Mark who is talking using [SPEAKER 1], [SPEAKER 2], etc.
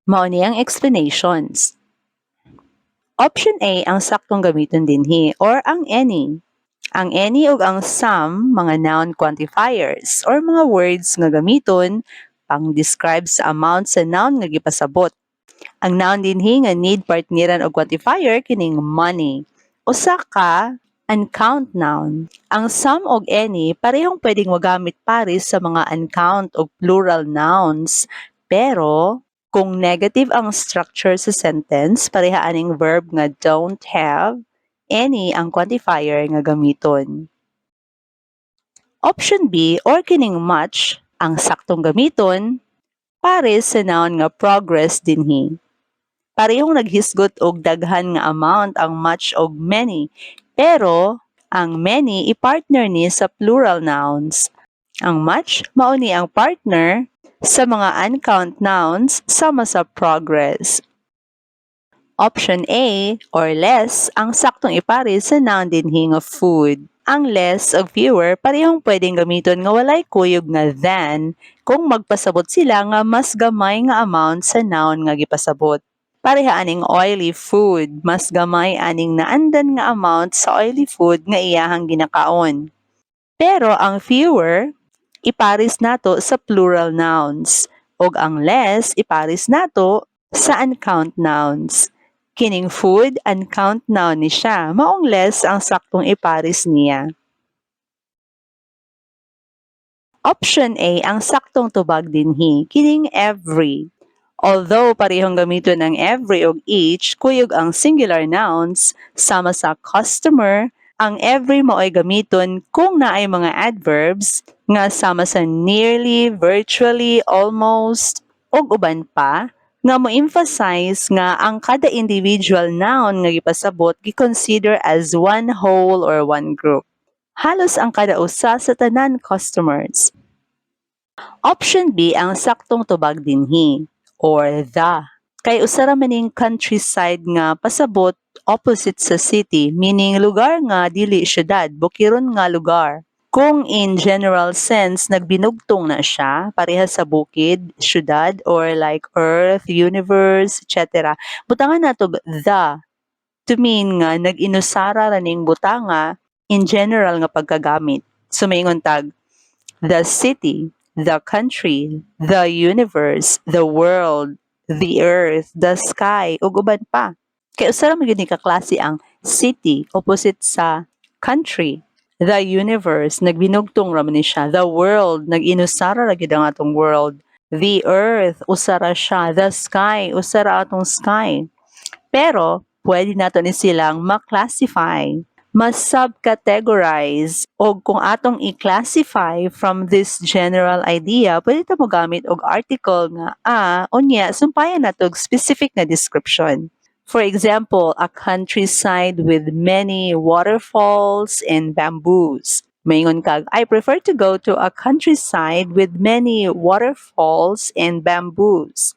[SPEAKER 1] Mao ni ang explanations. Option A ang saktong gamiton dinhi or ang any. Ang any ug ang some, mga noun quantifiers or mga words nga gamiton pang-describe sa amount sa noun nga gipasabot. Ang noun dinhi nga need partneran og quantifier kining money. Usa ka uncount noun. Ang some og any parehong pwedeng magamit pares sa mga uncount og plural nouns, pero kung negative ang structure sa sentence, pareha aning verb nga don't have, any ang quantifier nga gamiton. Option B or kining much ang saktong gamiton pares sa noun nga progress dinhi. Parehong naghisgot og daghan nga amount ang much og many, pero ang many i-partner ni sa plural nouns. Ang much mao ni ang partner sa mga uncount nouns sama sa progress. Option A or less ang saktong ipares sa noun dinhi nga food. Ang less ug fewer parehong pwedeng gamiton nga walay kuyog nga than kung magpasabot sila nga mas gamay nga amount sa noun nga gipasabot. Pareha aning oily food, mas gamay aning naandan nga amount sa oily food nga iyahang ginakaon. Pero ang fewer ipares nato sa plural nouns ug ang less ipares nato sa uncount nouns. Kining food, uncount noun ni siya, maong less ang saktong ipares niya. Option A ang saktong tubag dinhi, kining every. Although parehong gamiton ang every ug each kuyog ang singular nouns sama sa customer, ang every mao'y gamiton kung naay mga adverbs nga sama sa nearly, virtually, almost, ug uban pa nga mo-emphasize nga ang kada individual noun nga gipasabot gi-consider as one whole or one group. Halos ang kada usa sa tanan customers. Option B ang saktong tubag dinhi or the. Kay usa ra man ning countryside nga pasabot opposite sa city, meaning lugar nga dili syudad, bukiron nga lugar. Kung in general sense nagbinugtong na siya, pareha sa bukid, syudad, or like earth, universe, etc. Butangan nato the to mean nga nag-inusara ra ning butanga in general nga pagkagamit. So maingon tag the city, the country, the universe, the world, the earth, the sky, ug uban pa. Kay usa ra man gyud ni ka klase ang city opposite sa country. The universe, nagbinugtong ra man ni siya. The world, nag-inusara ra gyud ang atong world. The earth, usa ra siya. The sky, usa ra atong sky. Pero, pwede nato ni silang ma-classify, ma-subcategorize, o kung atong i-classify from this general idea, pwede ta mogamit og article nga a, unya, sumpayan nato og specific na description. For example, a countryside with many waterfalls and bamboos. Maingon kag, "I prefer to go to a countryside with many waterfalls and bamboos."